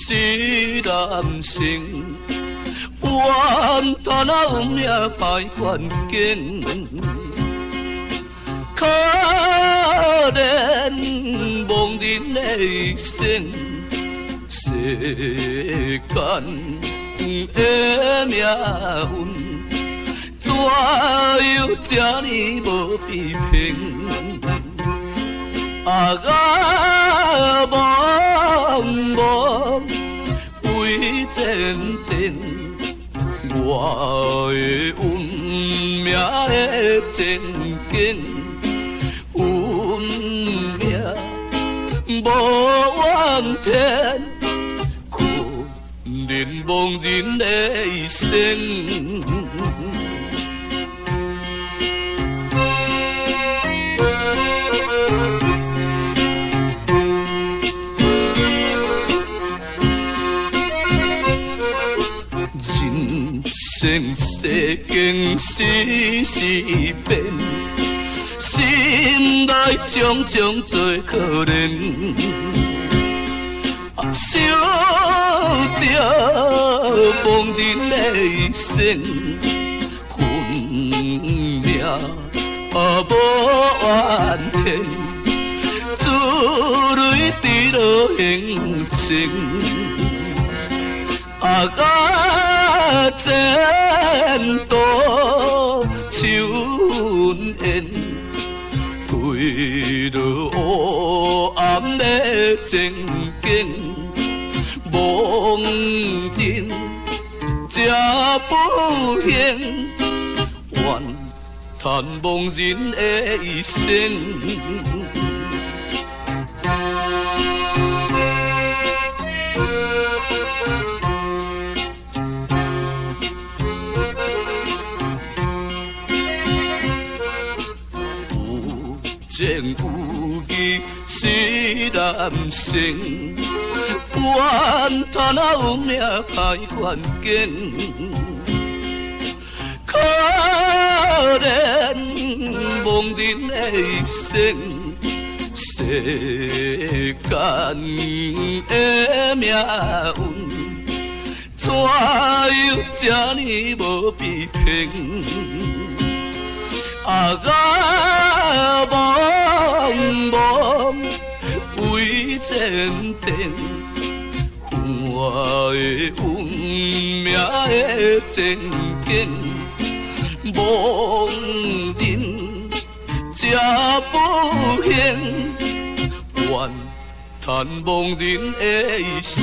是难成，怨叹啊运命歹环境，可怜亡人的一生，世間的命運，怎樣這呢無比平？啊啊，茫茫為前程，我的運命的前景，運命無怨天，可憐亡人的一生。人生世間時時變，心內種種做可憐。想著亡人的一生，運命無怨天，珠淚滴落眼前。啊啊，前途樹緣，坠落黑暗的前景，亡人這不幸，怨嘆亡人的一生。有情有義是難成，怨嘆啊運命歹環境，可憐亡人的一生，世間的命運，怎樣這呢無比平？啊啊，茫茫為前程，我的運命的前景，亡人這不幸，怨嘆亡人的一生。